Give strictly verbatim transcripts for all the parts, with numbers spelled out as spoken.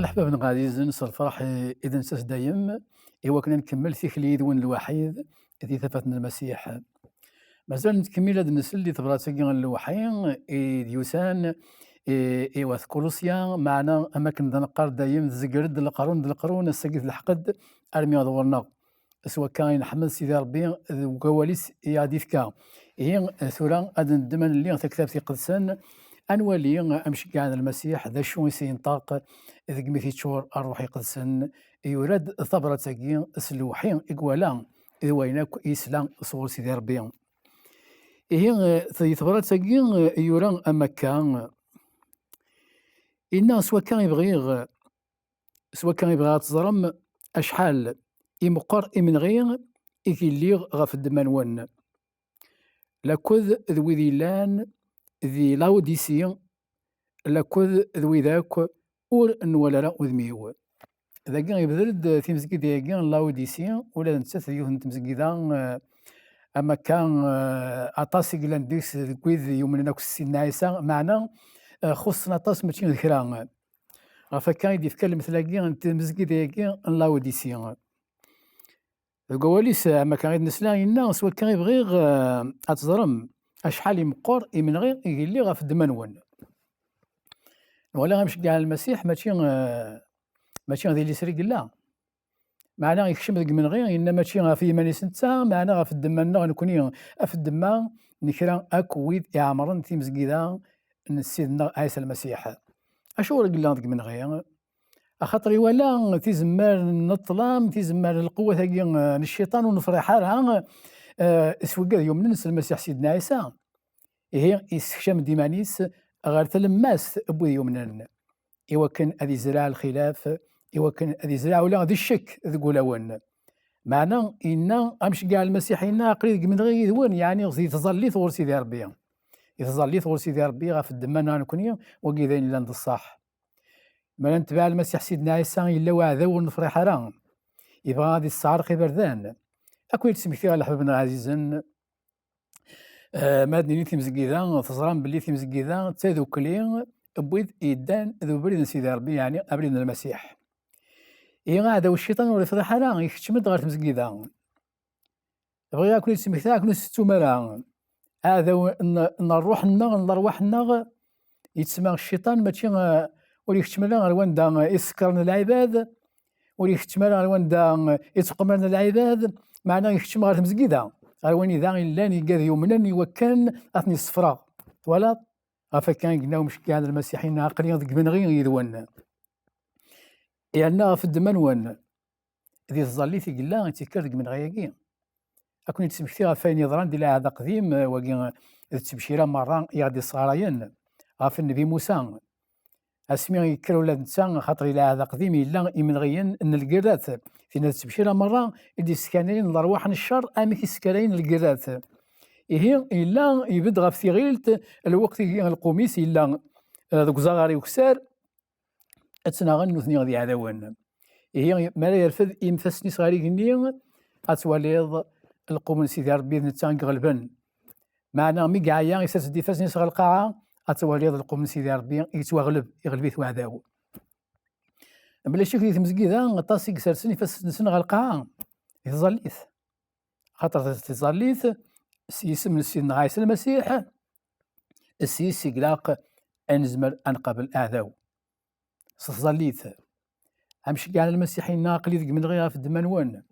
Leḥbab-nneɣ ɛzizen, s lferḥ i d-nettas dayem, i wakken ad nkemmel tikli yid-wen lwaḥid di tafat n Lmasiḥ. Mazal nettkemmil ad nsel di tebrat-agi n lewḥi i d-yusan i, i wat Kulusya, meɛna am akken d-neqqar dayem, tzeger-d leqrun d leqrun, ass-agi telḥeq-d armi d ɣur-neɣ. S wakka i nḥemmed Sidi Ṛebbi deg wawal-is i aɣ-d-ifka. Ihi, tura ad neddem ad nelli taktabt iqedsen, ad nwali amceggeɛ n Lmasiḥ d acu i s-yenṭeq deg mi t-iččur Ṛṛuḥ Iqedsen, yura-d tabrat-agi s lewḥi i iwala d wayen akk i yesla sɣur Sidi Ṛebbi. Ihi, di tebrat-agi yura am akka, inna: S wakka i bɣiɣ, s wakka i bɣiɣ ad teẓrem acḥal i meqqer imenɣi i k-lliɣ ɣef ddemma-nwen, lakked d wid yellan di Laodisi, lakked d wid akk ur nwala ara udem-iw. Dagi yebder-d timezgida-agi n Laodisi, ula d nettat d yiwet n tmezgida, eh, am akka, eh, aṭas i yellan deg-s deg wid yumnen akk s Sidna Ɛisa, meɛna, eh, xuṣṣen aṭas, mačči d kra. Ɣef akka i d-yefka lemtel-agi n tmezgida-agi n Laodisi. Deg wawal-is, am akka i d-nesla, yenna: S wakka i bɣiɣ, eh, ad teẓrem acḥal i meqqer imenɣi i yelli ɣef ddemma-nwen. Nwala amceggeɛ n Lmasiḥ mačči, eh, mačči d ilisri i yella. Meɛna yekcem deg imenɣi, yenna mačči ɣef yiman-is netta, meɛna ɣef ddemma-nneɣ nekni, ɣef ddemma n kra akk wid iɛemren timezgida n Ssid-nneɣ Ɛisa Lmasiḥ. Acuɣer i yella deg imenɣi? Axaṭer iwala tizemmar n ṭṭlam, tizemmar n lqewwat-agi, eh, n cciṭan, ur nefriḥ ara, eh, s wigad yumnen s Lmasiḥ Sidna Ɛisa. Ihi, yessekcam-d iman-is ɣer tlemmast n wid yumnen, iwakken ad yezreɛ lxilaf, iwakken ad yezreɛ ula d ccek deg wulawen. Meɛna, yenna, amceggeɛ n Lmasiḥ yenna: Aql-i deg imenɣi yid-wen, yeɛni di tẓallit ɣur Sidi Ṛebbi. Di tẓallit ɣur Sidi Ṛebbi ɣef ddemma-nneɣ nekni, wagi d ayen yellan d ṣṣeḥ. Mi ara netbeɛ Lmasiḥ Sidna Ɛisa, yella uɛdaw ur nefriḥ ara, yebɣa ad yesseɛreq iberdan. Ad ken-id-smektiɣ a leḥbab-nneɣ ɛzizen, eh, ma ad nini timezgida, teẓram belli timezgida d tadukli n wid yeddan d ubrid n Sidi Ṛebbi, yeɛni abrid n Lmasiḥ. Ihi aɛdaw cciṭan ur ifriḥ ara, ikeččem-d ɣer tmezgida. Bɣiɣ ad ken-id-smektiɣ, ad ken-ur tettum ara. Aɛdaw n, n ṛṛuḥ-nneɣ, n lerwaḥ-nneɣ, yettsemma cciṭan, mačči, eh, ur ikeččem ara ɣer wanda, eh, i sekkṛen lɛibad, ur ikeččem ara ɣer wanda, eh, i ttqemmren lɛibad, meɛna ikeččem ɣer tmezgida, ɣer wanida i llan igad yumnen iwakken ad ten-yessefreɣ. Twalaḍ? Ɣef akka i yenna umceggeɛ n Lmasiḥ, yenna: Aql-i deg imenɣi yid-wen. Yerna ɣef ddemma-nwen, di tẓallit i yella, yettekker deg imenɣi-agi. Ad ken-id-smektiɣ ɣef wayen yeḍran di Lɛahd Aqdim, eh, wagi, eh, d ttebcira merra i aɣ-d-yessɣarayen ɣef Nnbi Musa. Asmi yekker ula d netta, axaṭer di Lɛahd Aqdim yella imenɣiyen n lgirrat, tinna d ttebcira merra i d-yessekanayen lerwaḥ n ccer, amek i ssekanayen lgirrat. Ihi, yella ibedd ɣef tiɣilt, lweqt-agi lqum-is yella, eh, deg uzaɣar ikessar, ad ttnaɣen nutni d iɛdawen. Ihi, mi ara yerfed ifassen-is ɣer igenni, ad twaliḍ lqum n Sidi Ṛebbi d netta i iɣelben. Meɛna mi yeɛya, isers-d ifassen-is ɣer lqaɛa, ad twaliḍ lqum n Sidi Ṛebbi yettwaɣleb, iɣleb-it uɛdaw. Mebla ccek di tmezgida, aṭas i isersen ifassen-nsen ɣer lqaɛa, di tẓallit. Xaṭer tẓallit, s yisem n Sidna Ɛisa Lmasiḥ, s yis i ilaq ad nezmer ad nqabel aɛdaw. S tẓallit. Amceggeɛ n Lmasiḥ yenna: Aql-i deg imenɣi ɣef ddemma-nwen.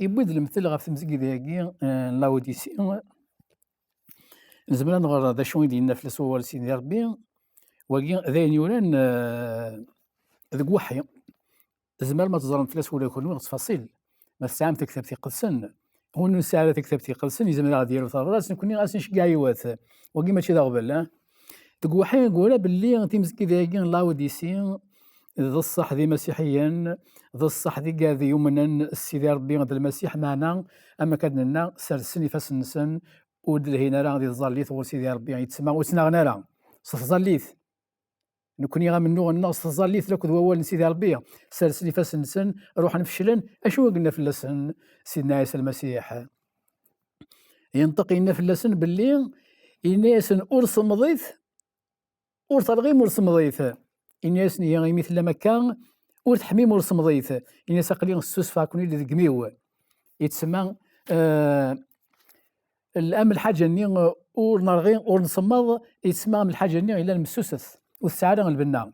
Yewwi-d lemtel ɣef tmezgida-agi, eh, n Laodisi. Nezmer ad nɣer d acu i d-yenna fell-as wawal Sidi Ṛebbi. Wagi d ayen yuran, eh, deg uweḥḥi. Tzemrem ad teẓrem fell-as ula d kenwi ttfaṣil. Ma tesɛam taktabt iqedsen, win ur nesɛi ara taktabt iqedsen, yezmer ad aɣ-d-yaru tabrat, nekkni ad s-nceggeɛ yiwet. Wagi mačči d aɣbel, ah? Deg uweḥḥi i yura belli timezgida-agi n Laodisi d ṣṣeḥ d imasiḥiyen, d ṣṣeḥ d igad yumnen s Sidi Ṛebbi d Lmasiḥ, meɛna, am akka d-nenna, sersen ifassen-nsen, ur d-lhin ara di tẓallit ɣur Sidi Ṛebbi, yettsemma ur ttnaɣen ara s tẓallit. Nekkni amennuɣ-nneɣ s tẓallit akked wawal n Sidi Ṛebbi, sersen ifassen-nsen, ruḥen feclen. Acu i yenna fell-asen Sidna Ɛisa Lmasiḥ? Yenṭeq yenna fell-asen belli, yenna-yasen: Ur semmḍit, ur terɣim, ur semmḍit. Ini-asen, ihi imi tellam akka, ur teḥmim ur semḍit. Ini-as, aql-i ssusfeɣ-ken-id deg imi-w. Yettsemma, eh, l-, am lḥaǧa-nni, eh, ur nerɣi, ur nsemmeḍ, yettsemma am lḥaǧa-nni yellan messuset, ur tesɛi ara lbenna.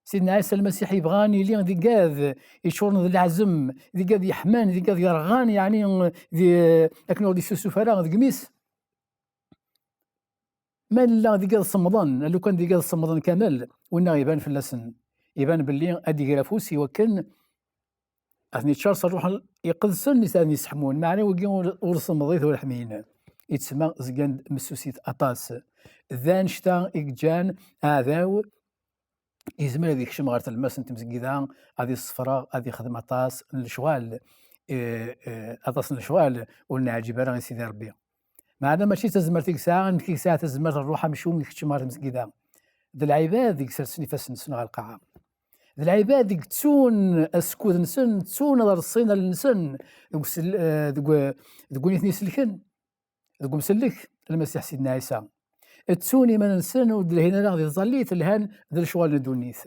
Sidna Ɛisa Lmasiḥ yebɣa ad nili d igad yeččuren d leɛzem, d igad yeḥman, d igad yerɣan, yeɛni, di, akken ur d-yessusuf ara deg imi-s. Ma nella d igad semmḍen, lukan d igad semmḍen kamel, winna iban fell-asen. Iban belli ad d-iger afus i wakken ad ten-yeččar s Ṛṛuḥ Iqedsen i s-, ad ten-yesseḥmun. Meɛna wigi ur, ur semmḍit, ur ḥmin. Yettsemma zgan-d messusit aṭas. D annect-a i yeǧǧan aɛdaw yezmer ad yekcem ɣer tlemmast n tmezgida, ad yessefreɣ, ad yexdem aṭas n lecɣal, eh, eh, aṭas n lecɣal ur neɛǧib ara i Sidi Ṛebbi. Meɛna mačči d tazmert i yesɛa, amek i yesɛa tazmert Ṛṛuḥ Amcum yekcem ɣer tmezgida. D lɛibad i isersen ifassen-nsen ɣer lqaɛa. D lɛibad i yettun asekkud-nsen, ttun ad reṣṣin allen-nsen deg usel-, eh, deg, deg win i ten-iselken, deg umsellek, Lmasiḥ Sidna Ɛisa. Ttun iman-nsen ur d-lhin ara di tẓallit, lhan d lecɣal n ddunit.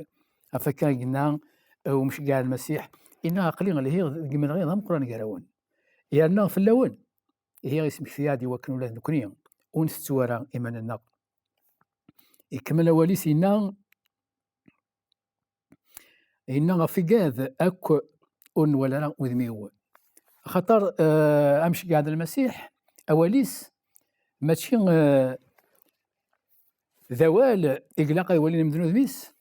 Ɣef akka i yenna, eh, umceggeɛ n Lmasiḥ, yenna, aql-i lhiɣ deg imenɣi d ameqqran gar-awen. Yerna fell-awen, ihi ismekti-aɣ-d i wakken ula d nekkni ur ntettu ara iman-nneɣ. Ikemmel awal-is yenna, yenna ɣef igad akk ur nwala ara udem-iw. Axaṭer, eh, amceggeɛ n Lmasiḥ, awal-is mačči, eh, d awal i ilaq ad walin medden udem-is,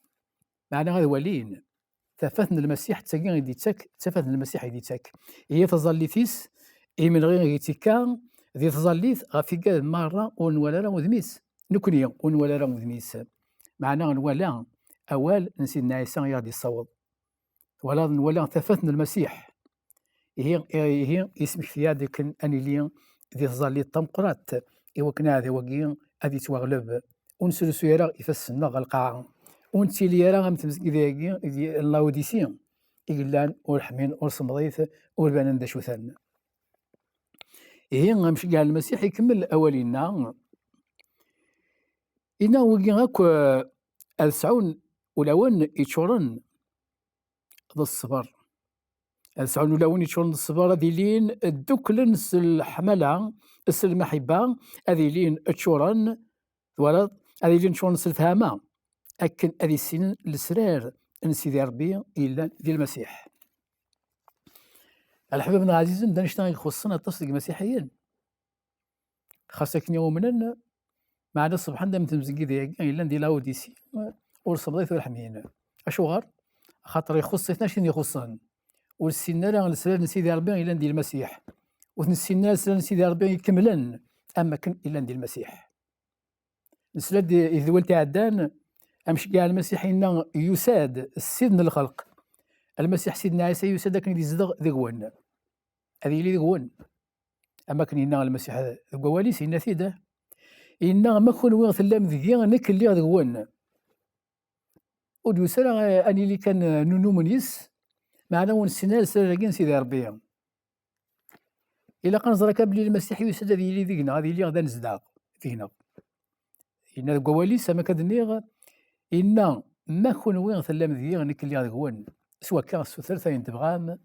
meɛna ad walin tafat n Lmasiḥ, d tagi i d-yettak, d tafat n Lmasiḥ i d-yettak. Ihi taẓallit-is, imenɣi i yettekka di tẓallit ɣef igad merra ur nwala ara udem-is. Nekkni ur nwala ara udem-is. Meɛna nwala awal n Sidna Ɛisa i aɣ-d-yessaweḍ. Twalaḍ, nwala tafat n Lmasiḥ. Ihi, ihi, ismekti-aɣ-d akken ad nili di tẓallit tameqqrant, i wakken aɛdaw-agi ad yettwaɣleb. Ur nesrusuy ara ifassen-nneɣ ɣer lqaɛa. Ur nettili ara am tmezgida-agi di Laodisi, i yellan ur ḥmin, ur semmḍit, ur banen d acu-ten. Ihi, amceggeɛ n Lmasiḥ ikemmel awal-inna, inna wigi akk, eh, ad sɛun ulawen yeččuren d ṣṣber. Ad sɛun ulawen yeččuren d ṣṣber, ad ilin dduklen s leḥmala, s lmaḥibba, ad ilin ččuren, twalaḍ, ad ilin ččuren s lefhama, akken ad issinen lesrar n Sidi Ṛebbi yellan di Lmasiḥ. A leḥbab-nneɣ ɛzizen, d annect-a i ixuṣṣen aṭas deg imasiḥiyen. Xas akken i umnen, meɛna ṣebḥen-d am tmezgida-agi yellan di Laodisi, ur semmḍit ur ḥmin. Acuɣer? Axaṭer ixuṣṣ-iten acu i ten-ixuṣṣen. Ur ssinen ara lesrar n Sidi Ṛebbi yellan di Lmasiḥ. Ur ten-ssinen ara lesrar n Sidi Ṛebbi ikemlen am wakken i llan di Lmasiḥ. Nesla-d i tedwilt iɛeddan, amceggeɛ n Lmasiḥ yenna, yusa-d Ssid n lxelq. Lmasiḥ Sidna Ɛisa yusa-d akken ad yezdeɣ deg-wen. Ad yili deg-wen. Am akken yenna Lmasiḥ deg wawal-is, yenna-t-id. Yenna, ma kunwi tellam deg-i, nekk lliɣ deg-wen. Ur d-yusi ara, eh, ad nili kan, eh, nunumen yis, meɛna ur nessin ara lesrar-agi n Sidi Ṛebbi. Ilaq ad nẓer akka belli Lmasiḥ yusa-d ad yili deg-neɣ, ad yili d anezdaɣ deg-neɣ. Yenna deg wawal-is, am akka d-nniɣ, yenna, ma kunwi tellam deg-i, nekk lliɣ deg-wen. S wakka, sutret ayen tebɣam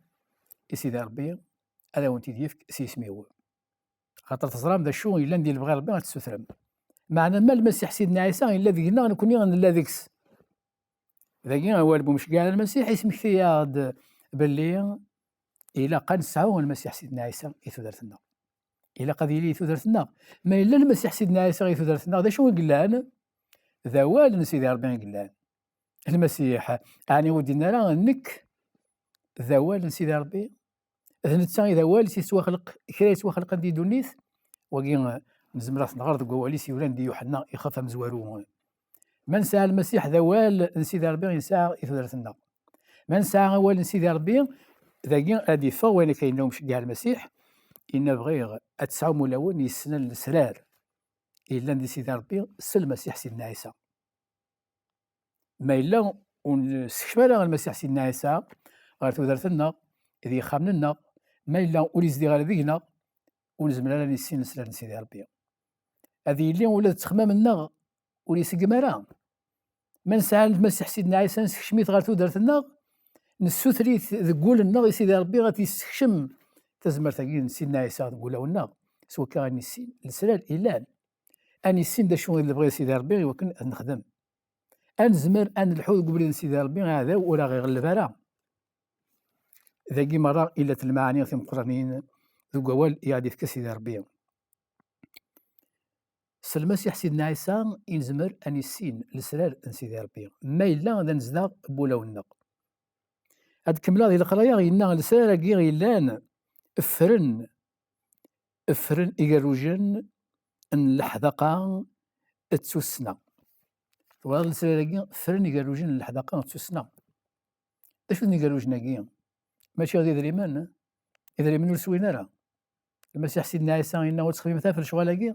i Sidi Ṛebbi, ad awen-t-id-yefk s yisem-iw. Xaṭer teẓram d acu yellan di lebɣi Ṛebbi ad tessutrem. Meɛna ma Lmasiḥ Sidna Ɛisa yella deg-neɣ, nekkni nella deg-s. Dagi awal n umceggeɛ n Lmasiḥ ismekti-yaɣ-d belli ilaq ad nesɛu Lmasiḥ Sidna Ɛisa i tudert-nneɣ. Ilaq ad yili i tudert-nneɣ. Ma yella Lmasiḥ Sidna Ɛisa i tudert-nneɣ, d acu i yellan? D awal n Sidi Ṛebbi i yellan. Lmasiḥ, ɛni ur d-yenni ara, nekk d awal n Sidi Ṛebbi? D netta i d awal s yettwaxleq kra yettwaxelqen di ddunit. Wagi, eh, nezmer ad t-nɣer deg wawal-is yuran di Yuḥenna ixef amezwaru. Ma nesɛa Lmasiḥ d awal n Sidi Ṛebbi i nesɛa i tudert-nneɣ. Ma nesɛa awal n Sidi Ṛebbi, dagi ad d-iffeɣ wayen akka yenna umceggeɛ Lmasiḥ, yenna bɣiɣ ad tesɛum ulawen yessnen lesrar yellan di Sidi Ṛebbi s Lmasiḥ Sidna Ɛisa. Ma yella ur nessekcem ara Lmasiḥ Sidna Ɛisa ɣer tudert-nneɣ, d yixxamen-nneɣ, ma yella ur yezdiɣ ara deg-neɣ, ur nezmir ara ad nissin lesrar n Sidi Ṛebbi. Ad yili ula d ttexmam-nneɣ ur iseggem ara. Ma nesɛa Lmasiḥ Sidna Ɛisa, nessekcem-it ɣer tudert-nneɣ, nessuter-it deg wul-nneɣ i Sidi Ṛebbi ad t-yessekcem tazmert-agi n Sidna Ɛisa deg wulawen-nneɣ, s wakka ad nissin lesrar ilan, ad nissin d acu i d lebɣi n Sidi Ṛebbi i wakken ad nexdem. Ad nezmer ad nelḥu deg ubrid n Sidi Ṛebbi, aɛdaw ur aɣ-iɣelleb ara. Dagi merra i llant lmaɛani timeqqranin deg wawal i aɣ-d-ifka Sidi Ṛebbi. S Lmasiḥ Sidna Ɛisa i nezmer ad nissin lesrar n Sidi Ṛebbi, ma yella d anezdaɣ n wulawen-nneɣ. Ad kemmleɣ di leqraya, yenna lesrar-agi yellan ffren, ffren igerrujen n leḥdaqa d tussna. Twalaḍ lesrar-agi, ffren igerrujen n leḥdaqa d tussna. D acu n igerrujen-agi? Mačči d idrimen? Idrimen ur swin ara. Lmasiḥ Sidna Ɛisa yenna ur ttxemmimet ara ɣef lecɣal-agi.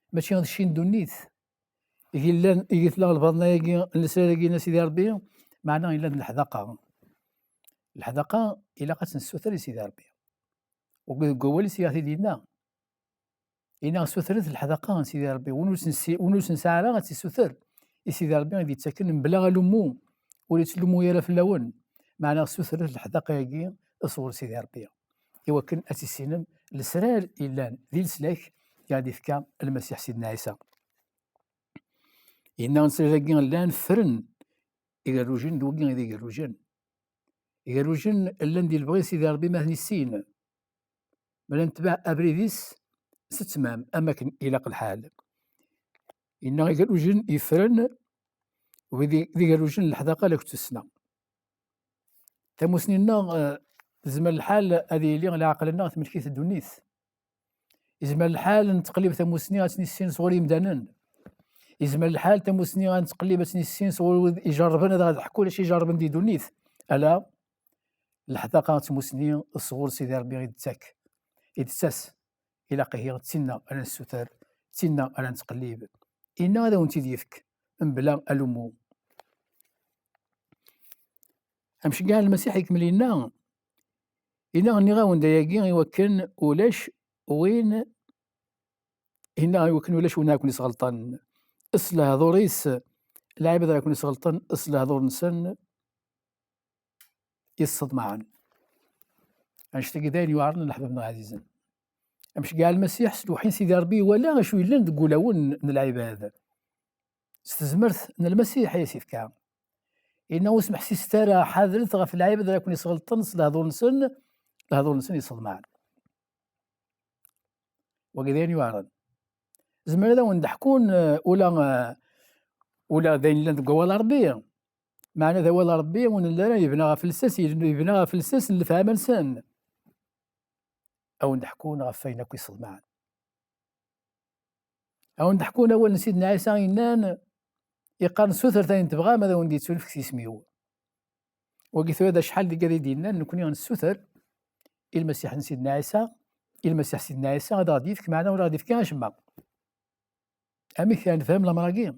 Mačči d cci n ddunit i yellan, i yetla lbaḍna-agi n lesrar-agi n Sidi Ṛebbi, meɛna yella d leḥdaqa. Leḥdaqa ilaq ad tt-nessuter i Sidi Ṛebbi. Deg wawal-is i aɣ-t-id-yenna. Yenna sutret leḥdaqa n Sidi Ṛebbi, win ur s-nesɛi, win ur s-nesɛi ara ad tt-issuter i Sidi Ṛebbi i d-yettaken mebla alummu, ur yettlummu ara fell-awen, meɛna sutret leḥdaqa-agi sɣur Sidi Ṛebbi, i wakken ad tissinem lesrar yellan di leslak i aɣ-d-ifka Lmasiḥ Sidna Ɛisa. Yenna lesrar-agi llan ffren igerrujen d wigi i d igerrujen. Igerrujen llan di lebɣi n Sidi Ṛebbi ma ten-issin. Ma la netbeɛ abrid-is s ttmam, am akken ilaq lḥal. Yenna igerrujen yeffren, wid i, d igerrujen n leḥdaqa la tussna. Tamusni-nneɣ, eh, tezmer lḥal ad yili leɛqel-nneɣ temlek-it ddunit. Yezmer lḥal nettqellib tamusni ad tt-nissin sɣur yimdanen. Yezmer lḥal tamusni ad nettqellib ad tt-nissin sɣur wid ijerrben ad aɣ-d-ḥkun acu ijerrben di ddunit. Ala, leḥdaqa d tmusni sɣur Sidi Ṛebbi i d-tettak, i d-tettas. Ilaq ihi d tinna ara nessuter, d tinna ara nettqellib. Inna ad awen-tt-id-yefk mebla alummu. Amceggeɛ n Lmasiḥ ikemmel yenna, yenna nniɣ-awen-d ayagi i wakken ulac win, yenna i wakken ulac win ara ken-isɣelṭen s lehdur-is, lɛibad ara ken-isɣelṭen s lehdur-nsen yesseḍmaɛen. Annect-agi d ayen yuɛren a leḥbab-nneɣ ɛzizen. Amceggeɛ n Lmasiḥ s lweḥyi n Sidi Ṛebbi iwala acu yellan deg wulawen n lɛibad. S tezmert n Lmasiḥ i as-ifka. Yenna ur smeḥsiset ara, ḥadret ɣef lɛibad ara ken-isɣelṭen s lehdur-nsen, lehdur-nsen yesseḍmaɛen. Wagi d ayen yuɛren. Zemren ad awen-d-ḥkun, eh, ula, eh, ula d ayen yellan deg wawal n Ṛebbi. Meɛna d awal n Ṛebbi ur nelli ara yebna ɣef lsas, yebna ɣef lsas n lefhama-nsen. Ad awen-d-ḥkun ɣef wayen akk yesseḍmaɛen. Ad awen-d-ḥkun awal n Sidna Ɛisa yennan, yeqqar sutret ayen tebɣam ad awen-d-yettunefk s yisem-iw. Wagi tura d acḥal deg ad i d-yennan, nekni ad nessuter i Lmasiḥ n Sidna Ɛisa, i Lmasiḥ Sidna Ɛisa ad aɣ-d-yefk, meɛna ur aɣ-d-yefki acemma. Amek ara nefhem lamer-agi?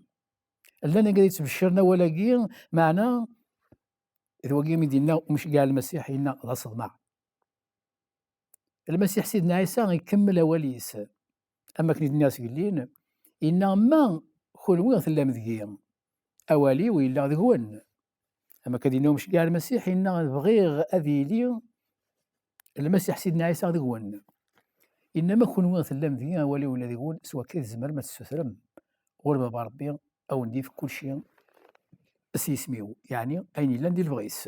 Llan agad yettbecciren awal-agi, meɛna d wagi mi d-yenna umceggeɛ n Lmasiḥ, yenna d aseḍmaɛ. Lmasiḥ Sidna Ɛisa ikemmel awal-is, am akken i d-nniɣ sgellin, yenna ma kunwi tellam deg-i, awal-iw yella deg-wen. Am akka d-yenna umceggeɛ n Lmasiḥ, yenna bɣiɣ ad yili Lmasiḥ Sidna Ɛisa deg-wen. Yenna ma kunwi tellam deg-i, awal-iw yella deg-wen, s wakka i tzemrem ad tessutrem ɣur Baba Ṛebbi, ad wen-d-yefk kulci s yisem-iw, yeɛni ayen yellan di lebɣi-s.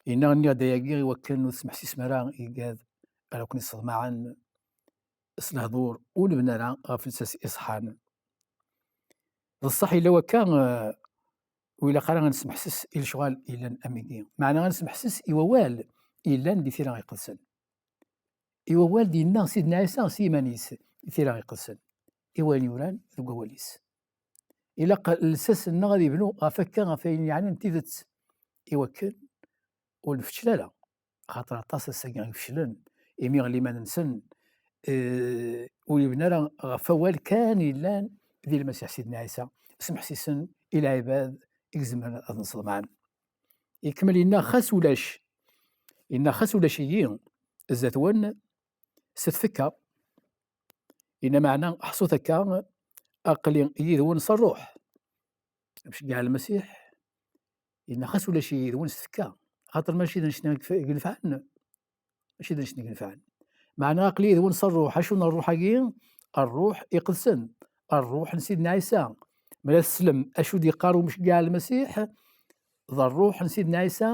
Yenna nniɣ-d ayagi i wakken ur tesmeḥsisem ara igad ara ken-isseḍmaɛen s lehdur ur nebni ara ɣef lsas iṣeḥḥan. D ṣṣeḥ yella wakka, eh, ur ilaq ara ad nesmeḥses i lecɣal yellan am wigi. Meɛna ad nesmeḥses i wawal yellan di Tira Iqedsen. I wawal d-yenna Sidna Ɛisa s yiman-is di Tira Iqedsen, i wayen yuran deg wawal-is. Ilaq lsas-nneɣ ad yebnu ɣef wakka, ɣef wayen yeɛnan tidet, i wakken ur nfeččel ara. Axaṭer aṭas ass-agi i ifeclen, imi liman-nsen, eh, ur yebni ara ɣef wawal kan yellan di Lmasiḥ Sidna Ɛisa, smeḥsisen i lɛibad i izemren ad nseḍmaɛen. Ikemmel yenna, xas ulac, yenna, xas ulac-iyi zdat-wen s tfekka, yenna, meɛna ḥṣut akka, aql-i yid-wen s ṛṛuḥ. Amceggeɛ n Lmasiḥ yenna xas ulac yid-wen s tfekka, xaṭer mačči d annect-nni i yef-, i inefɛen, mačči d annect-nni i inefɛen. Meɛna aql-i yid-wen s ṛṛuḥ. Acu n ṛṛuḥ-agi? Ṛṛuḥ iqedsen, ṛṛuḥ n Sidna Ɛisa. Mi ara teslem acu d-yeqqar umceggeɛ n Lmasiḥ, d ṛṛuḥ n Sidna Ɛisa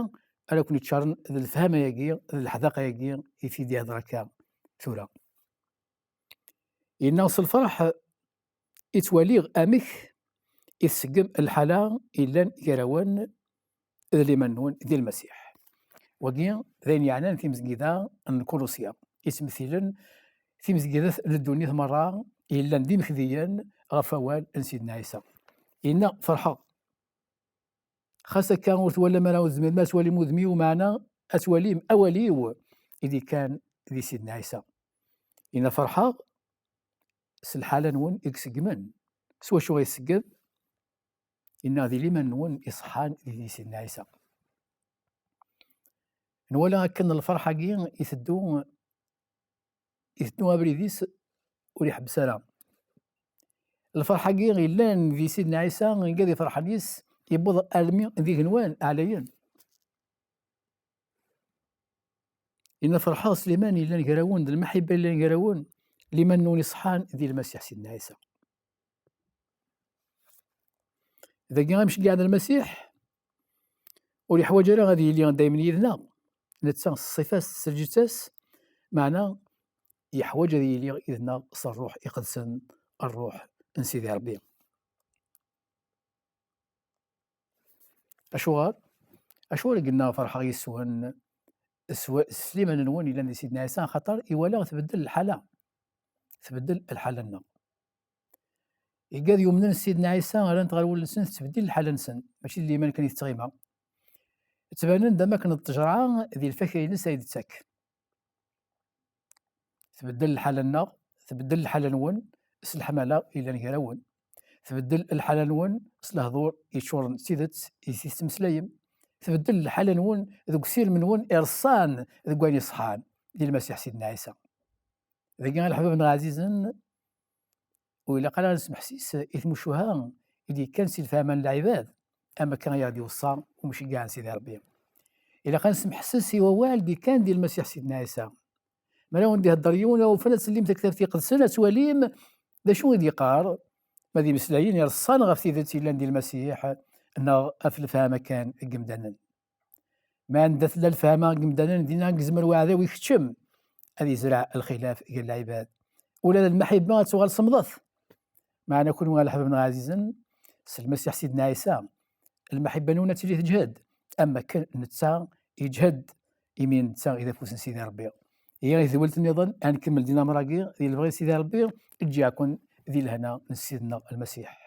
ara ken-iččaren d lefhama-agi, d leḥdaqa-agi i t-id-ihder akka tura. Yenna s lferḥ i yettwaliɣ amek i tseggem lḥala yellan gar-awen d liman-nwen di Lmasiḥ. Wagi d ayen yeɛnan timezgida n Kulusya, yettmethilen timezgidat n ddunit merra yellan d imekdiyen ɣef wawal n Sidna Ɛisa. Yenna: "Ferḥeɣ. Xas akka ur twalam ara, ur tezmirem ara ad twalim udem-iw, meɛna ad twalim awal-iw i d-ikkan di Sidna Ɛisa." Yenna: "Ferḥeɣ s lḥala-nwen i iseggmen." S wacu i iseggem? Yenna: "Di liman-nwen iṣeḥḥan di Sidna Ɛisa." Nwala akken lferḥ-agi iteddu, iteddu abrid-is ur iḥebbes ara. Lferḥ-agi yellan di Sidna Ɛisa, igad iferḥen yis, yewweḍ armi d igenwan ɛlayen. Yenna: "Ferḥeɣ s liman yellan gar-awen, d lmaḥibba yellan gar-awen, liman-nwen iṣeḥḥan di Lmasiḥ Sidna Ɛisa." Dagi amceggeɛ n Lmasiḥ ur yeḥwaǧ ara ad yili daymen yid-neɣ, netta s ṣṣifa-s, s lǧetta-s, meɛna yeḥwaǧ ad yili yid-neɣ s Ṛṛuḥ Iqedsen, Ṛṛuḥ n Sidi Ṛebbi. Acuɣer? Acuɣer i yenna: "Ferḥeɣ yis-wen s wa-, s liman-nwen yellan di Sidna Ɛisa", axaṭer iwala tbeddel lḥala. Tbeddel lḥala-nneɣ. Igad yumnen s Sidna Ɛisa, rran-t ɣer wul-nsen, tettbeddil lḥala-nsen, mačči d liman kan i tettɣima. Ttbanen-d am akken d ṭṭejra di lfakya-ines ay d-tettak. Tbeddel lḥala-nneɣ, tbeddel lḥala-nwen s leḥmala yellan gar-awen. Tbeddel lḥala-nwen s lehdur yeččuren d tidet i tettmeslayem. Tbeddel lḥala-nwen deg usirem-nwen ireṣṣan deg wayen iṣeḥḥan di Lmasiḥ Sidna Ɛisa. Dagi, a leḥbab-nneɣ ɛzizen, ur ilaq ara ad nesmeḥsis i tmucuha i d-yekkan si lfahma n lɛibad, am akka i aɣ-d-iweṣṣa umceggeɛ n Sidi Ṛebbi. Ilaq ad nesmeḥses i wawal d-yekkan di Lmasiḥ Sidna Ɛisa. Mi ara wen-d-ihedder yiwen, awfen ad tellim taktabt iqedsen, ad twalim d acu i d-yeqqar, ma d imeslayen ireṣṣan ɣef tidet yellan di Lmasiḥ, neɣ ɣef lefhama kan n yemdanen. Ma anda tella lefhama n yemdanen, dinna i yezmer uɛdaw ikeččem, ad yezreɛ lxilaf gar lɛibad. Ula d lmaḥibba ad tuɣal semḍet. Meɛna kunwi a leḥbab-nneɣ ɛzizen, s Lmasiḥ Sidna Ɛisa, lmaḥibba-nwen ad tili teǧhed, am wakken netta yeǧhed, imi netta i d afus n Sidi Ṛebbi. Ihi i tedwilt nniḍen, ad nkemmel di lamer-agi, di lebɣi n Sidi Ṛebbi, ǧǧiɣ-ken di lehna n Sidna Lmasiḥ.